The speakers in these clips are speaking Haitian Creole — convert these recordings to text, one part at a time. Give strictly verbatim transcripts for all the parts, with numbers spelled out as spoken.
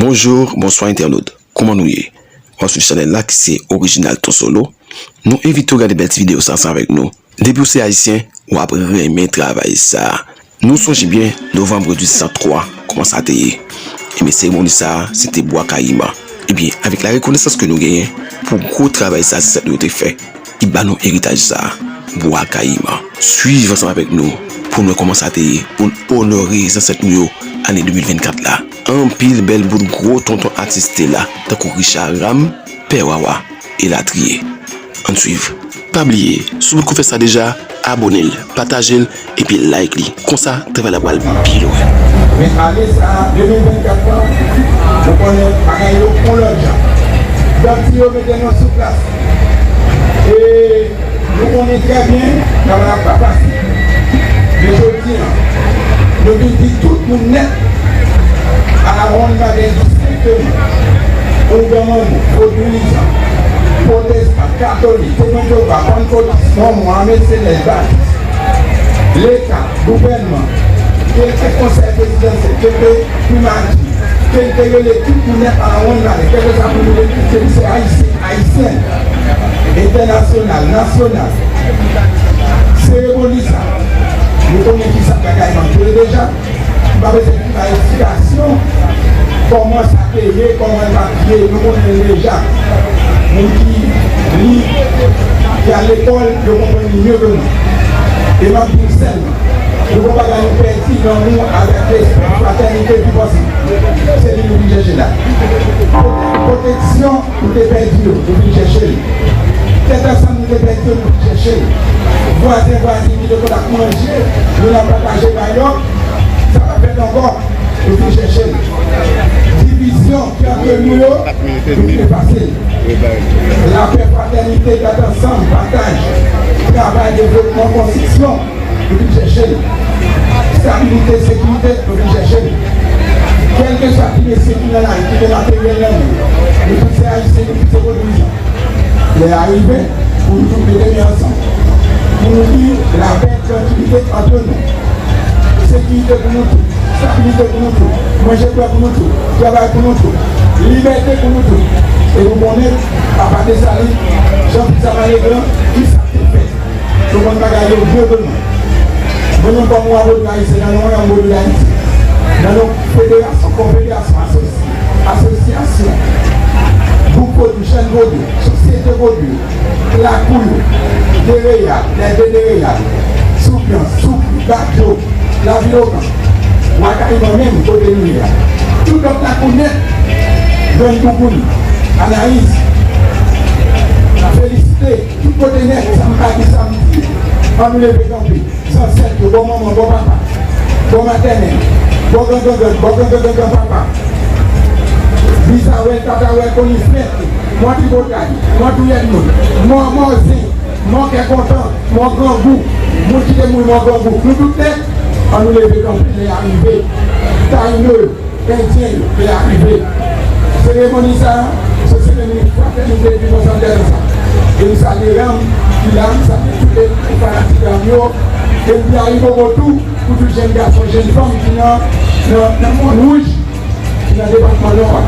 Bonjou, bonswa entènot. Kòman nou ye? W ap swiv chanèl la ki se Original Ton Solo. Nou envite w gade bèl ti videyo sa ansanm avèk nou. Depi w se ayisyen, w ap renmen travay sa. Nou sonje byen, nou vandredi san twa, kòman sa te ye. Ebyen, seremoni sa, se te Bwa Kayiman. Ebyen, avèk la rekonesans ke nou genyen pou gwo travay sa zansèt nou yo te fè, li ba nou eritaj sa, Bwa Kayiman. Swiv ansanm avèk nou pou nou wè kòman sa te ye pou n onore zansèt nou yo ane de mil vennkat la. Anpil bèl bout gwo tonton atis te la, tankou Richard Ram, Pè Wawa, elatriye. Ann swiv. Pa bliye, si w potko fè sa deja, abone l, pataje l, epi like li. Konsa, travay la pral pi lwen. Men ane sa a, de mil vennkat lan, nou konnen bagay yo yon lòt jan. Bandi yo mete nou sou plas. E nou konnen trè byen, travay la pa fasil. Men jodi a, nou vin di tout moun nèt, Aaron Baden distenkteman, Ougan Manbo, Vodouyizan, Pwotestan, Katolik, Temwen Jewova, Pannkotis, Mòmon, Ame Senèl, Batis, Leta, gouvènman, kèlke konsèy prezidansyèl, kèlke primati, ke l te rele tout moun nèt Aaron Baden, kèlkeswa moun nou ye, ke li se ayisyen, ayisyèn, entènasyonal, nasyonal. Seremoni sa, nou konnen kisa bagay lan te ye deja. M pa bezwen bay eksplikasyon kòman sa te ye, kòman l t ap ye, nou konnen l deja. Moun ki li, ki al lekòl, yo konprann li mye ke nou. E m ap di w sèlman, nou gon bagay nou pèdi, lanmou avèk respè, fratènite, viv ansanm. Se li nou vin chèche la. Pwote-, pwoteksyon nou te pèdi yo, nou vin chèche l. Tèt ansanm nou te pèdi yo, nou vin chèche l. Vwazen, vwazin ki te konn ap manje, nou n ap pataje mayòk, sa p ap fèt ankò, nou vin chèche l. Divizyon ki antre nou yo, nou vin efase l. Lapè, fratènite, tèt ansanm, pataj, travay, devlopman, konstriksyon, nou vin chèche l. Estabilite, sekirite, nou vin chèche l. Kèlkeswa ti mesye ki nan lari, ki gen materyèl nan men yo, nou tout se ayisyen, nou tout se vodouyizan. Lè a rive pou nou tout mete men ansanm, pou nou di lapè, trankilite antre nou. Sekirite pou nou tout, estabilite pou nou tout, manje bwè pou nou tout, travay pou nou tout, libète pou nou tout. E nou konnen Papa Desalin, Jan Fik Savalye Gran, kisa k te fèt. Nou konn bagay yo byen ke nou. Mwen menm kòm yon vodou ayisyen, nan non yon vodou Dayiti, nan non federasyon, konfederasyon, asosi-, asosyasyon, gwoup vodou, jèn vodou, sosyete vodou, Lakou yo, Dereyal, lè de Dereyal, Soupyan, Soupli, Badjo, Lavilokan, Bwa Kayiman menm kote nou ye a. Tout lòt lakou nèt, Grann Bouboun, Anayis, Felisite, tout kote nèt, sa m pa di, sa m di, ann nou leve kanpe. Zansèt yo, bò manman, bò papa, bò matènèl, bò grangranngrann, bò grangranngranngranpapa, bizawèl, tatawèl, koniflèt, mò tripotay, mò touyèdmoun, mò mòzen, mò kè kontan, mò grangou, moun ki te mouri mò grangou, nou tout nèt, ann nou leve kanpe, lè a rive. Tayino yo, Endyen yo, lè a rive. Seremoni sa a, se seremoni fratènite epi konsantrasyon sa. E m salye Ram ki la, m salye tout fanatik Ram yo. E m di Ayibobo tou pou tout jèn gason, jèn fanm ki nan, nan, nan Mòn Wouj, ki nan depatman Nò a.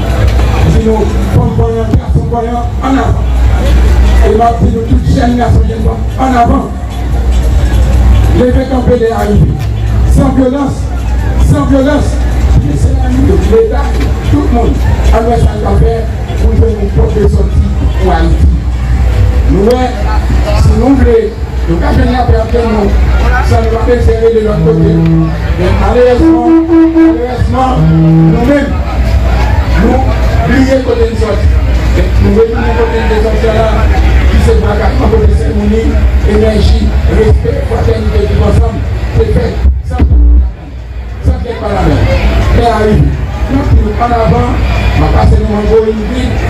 M di nou, fanm vanyan, gason vanyan, ann avan. E m ap di nou tout jèn gason, jèn fanm, ann avan. Leve kanpe lè a rive. San vyolans, san vyolans. Mesye dam yo, medam yo, tout moun, ann wè sa n ka fè pou jwenn yon pòt de sòti pou Ayiti. Nou wè, si nou vle, nou ka jwenn lapè ant nou, san nou pa bezwen rele lòt kote. Men malerezman, malerezman, nou menm, nou bliye kote n sòti. Men nou retounen kote n te sòti a la, ki se Bwa Kayiman, kote seremoni, enèji, respè, fratènite, viv ansanm te fèt san, san kèk palamè. Lè a rive. N ap di nou ann avan, m ap pase nou mango Ingrid,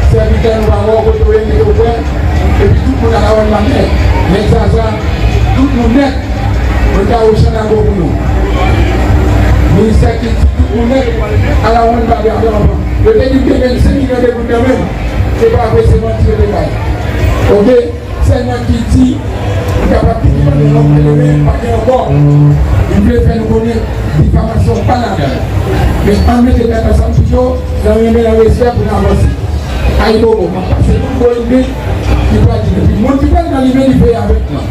sèvitè nou pa wè w kote w ye, mete w prè, epi tout moun Alawann Baden, nèg Zaza, tout moun nèt, mwen ka wè Channago pou nou. Ministè kilti, tout moun nèt, Alawann Baden ann avan. Yo te di m te jwenn senk milyon de goud nan men m, se pa vre, se manti yo te bay. Oke? Sèlman kilti, m kapab di ki pandan lòm te leve, pa gen ankò. Li Li vle fè nou konnen difamasyon pa ladan l. Men ann mete tèt ansanm pito nan renmen, nan respè pou n avanse. Ayibobo, m ap pase tout bò Inbe, li pral di nou. Epi moun ki pral nan limen li veye avèk mwen.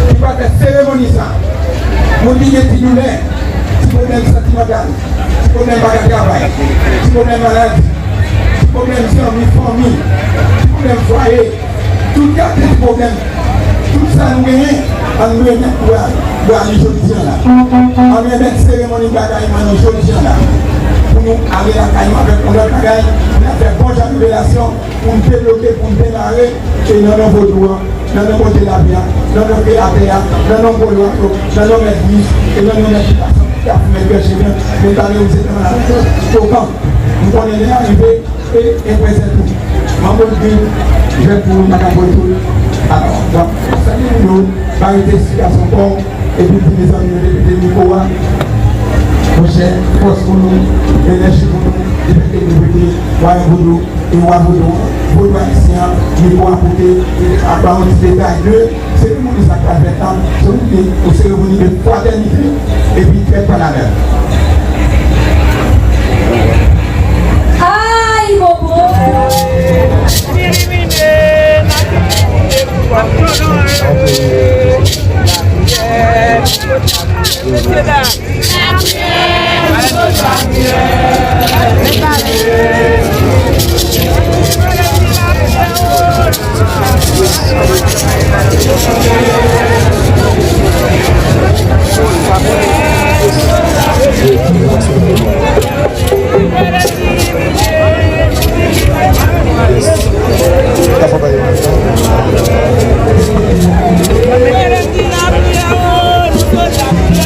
Ki pral fè seremoni sa. Moun ki gen ti doulè, ti pwoblèm santimantal, ti pwoblèm pa ka travay, ti pwoblèm maladi, ti pwoblèm zanmi, fanmi, ti pwoblèm fwaye, tout kalite ti pwoblèm, tout sa nou genyen, ann remèt bra, bra li jodi a la. Ann remèt seremoni bagay mwen nou jodi a la. Pou nou ale lakay nou avèk yon lòt bagay, pou n ap fè bon jan revelasyon, pou n debloke, pou n demare, e nan non vodou an, nan non kote lavi a, nan non kreyatè a, nan non polo a, nan non mèt bouch, e nan non mèt pitasan, ki ap fè mèt kè chemen, men pa rewize nan la tokan. M konnen lè a rive, e, e prezan tou. Manbo l di, jwèt pou mwen, makabo l tou. Alò, donk, sa ki pou nou, ba rete sou gason kò, epi di mezanmi yo te pete mikwo a. Monchè, fòs pou nou, enèji pou nou, li pete nou pete, wa yo vodou, e wa vodou, vodou ayisyen an, mikwo a koute, e ap ba yon ti detay de seremoni sa k pral fèt la, se yon, yon seremoni de fratènite, epi trèt pa ladan l. Ayibobo!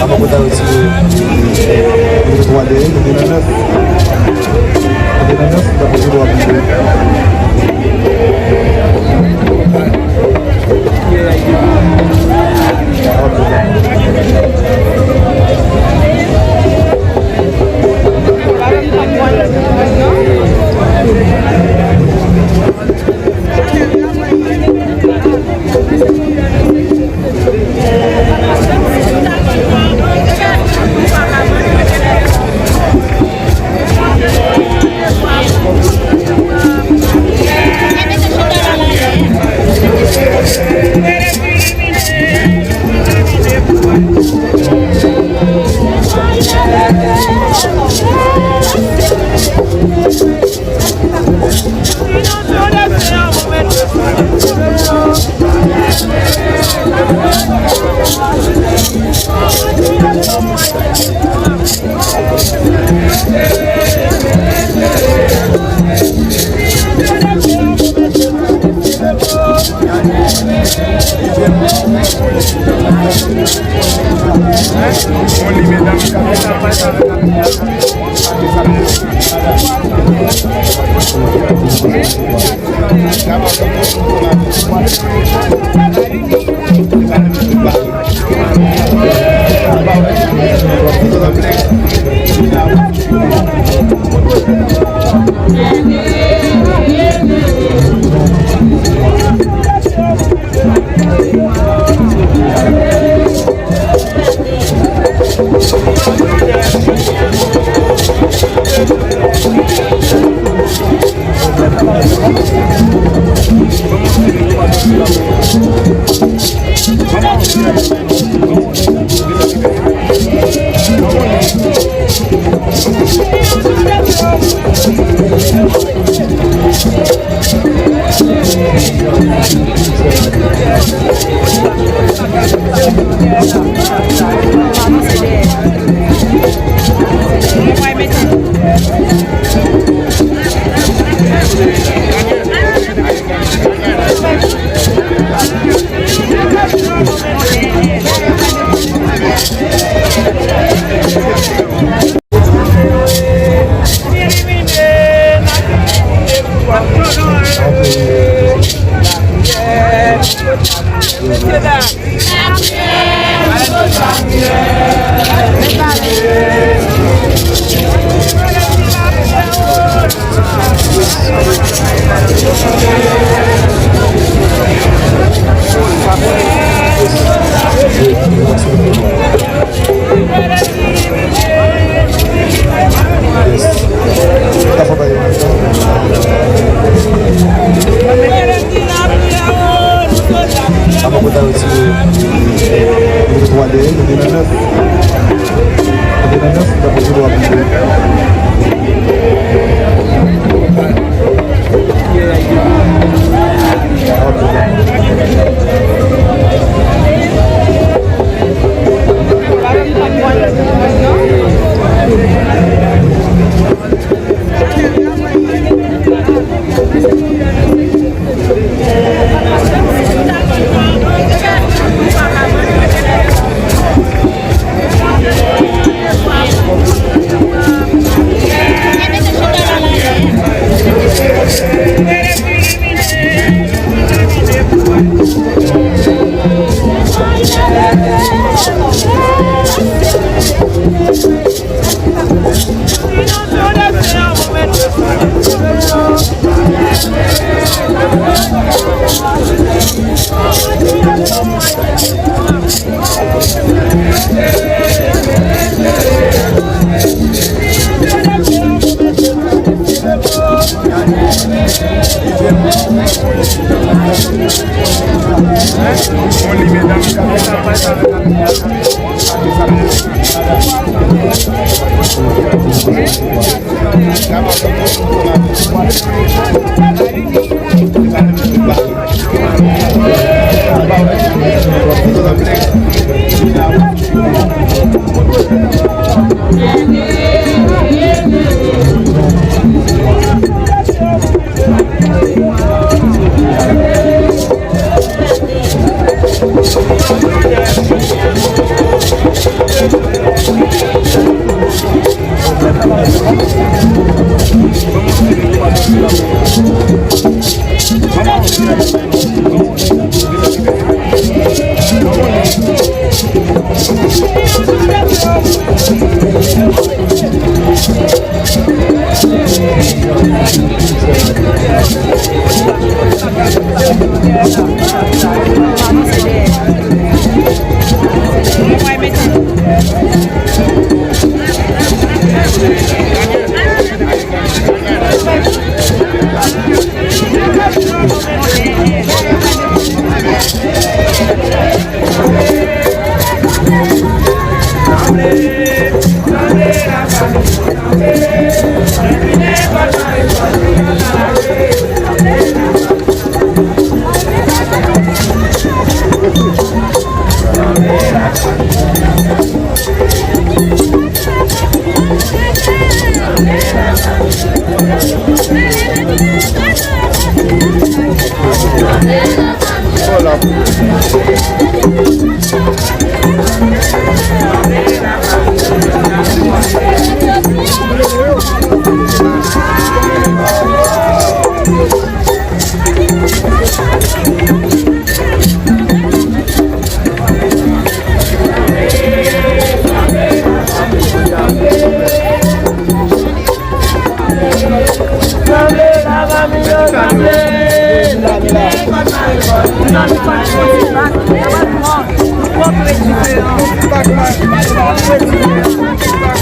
Apa kota yo ti. Nimewo twa dèyè, nou gen nan nèf. Nou gen nan nèf, ta poze dwa pou.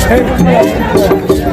Hey.